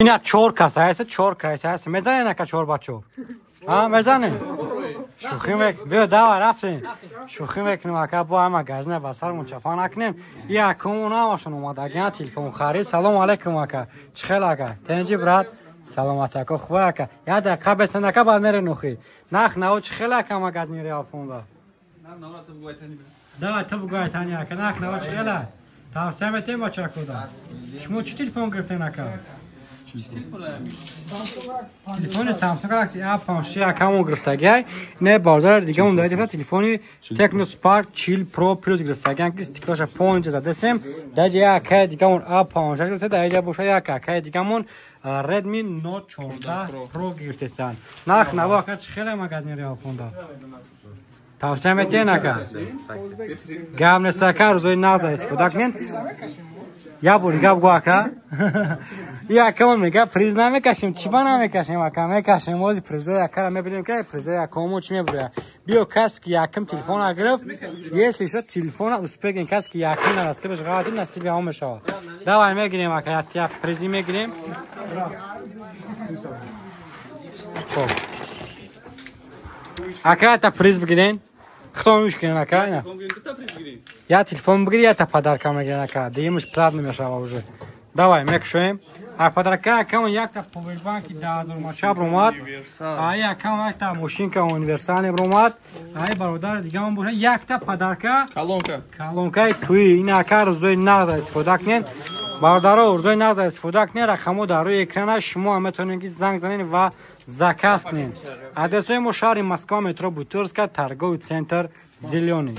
Ина чор кас ҳаст, чор кас ҳаст. Мезанен, ака, чор ба чор? А, мезанем? Шӯхӣ мек. Биё, давай, рафтем. Шӯхӣ мекунем, ака, бо ҳама газина ба сармон чапа накунем. Якумон ҳамашон омадагиан телефон харид. Салому алайкум, ака. Чӣ хел, ака? Тенҷи, брат? Саломат, ака, хуба, ака. Як дақиқа бестен, ака, баъд мерен охи. Нарх наво чӣ хел, ака, магазини Реалфонда? Давай, ту бугӯ, айтани, ака, нарх наво чӣ хела? Тавсия метем бачакода. Шумо чӣ телефон гирифтен, ака? Телефони Samsung Galaxy A56 акамон гирифтагиай. Не, бародари дигамон даҷа телефони Tecno Spark 40 Pro Plus гирифтагиан, ки стеклоша понҷа задесем. Даҷа як акаи дигамон A56 гирифта, даҷа боша як акаи дигамон Redmi Note 14 Pro гирифтесанд. Нарх наво, ака, чӣ хеле магазин Реалфонда? Тавсия метиҳен, ака? Гап нест, ака, рӯзои нағза истифода кунен. Як бори гап гӯ, ака. Якамон мега, приз намекашем. Чӣ ба намекашем, ака? Мекашем. Ози призои акара мебинем, ки призои акамо чӣ мебуря. Биё, кас ки якм телефона гирифт, если шо, телефона успеген, кас ки якм насибаш ғалати, насиби ҳамо мешавад. Давай, мегирем, ака, як призи мегирем. Хоб, ака, та приз бигирен. Хто мушкин, ака? Я телефон бигир, я та подарка мегирен, ака. Дигимш платно мешава уже. Давай, мекушоем. А подарка акамон якта повербанки 10 000 мача бромад. Ай акамон якта мошинка универсальный бромад. Ай бародар дигамон боша якта подарка. Колонка. Колонкаи туи. Ин, ака, рӯзои нағз истифода кунед. Бародаро, рӯзои нағз истифода кунед. Рақамҳо дар рӯи экрана, шумо ҳам метавонед, ки занг занед ва заказ кунед. Адресҳои мо: шаҳри Москва, метро Бутырская, торговый центр «Зелёный».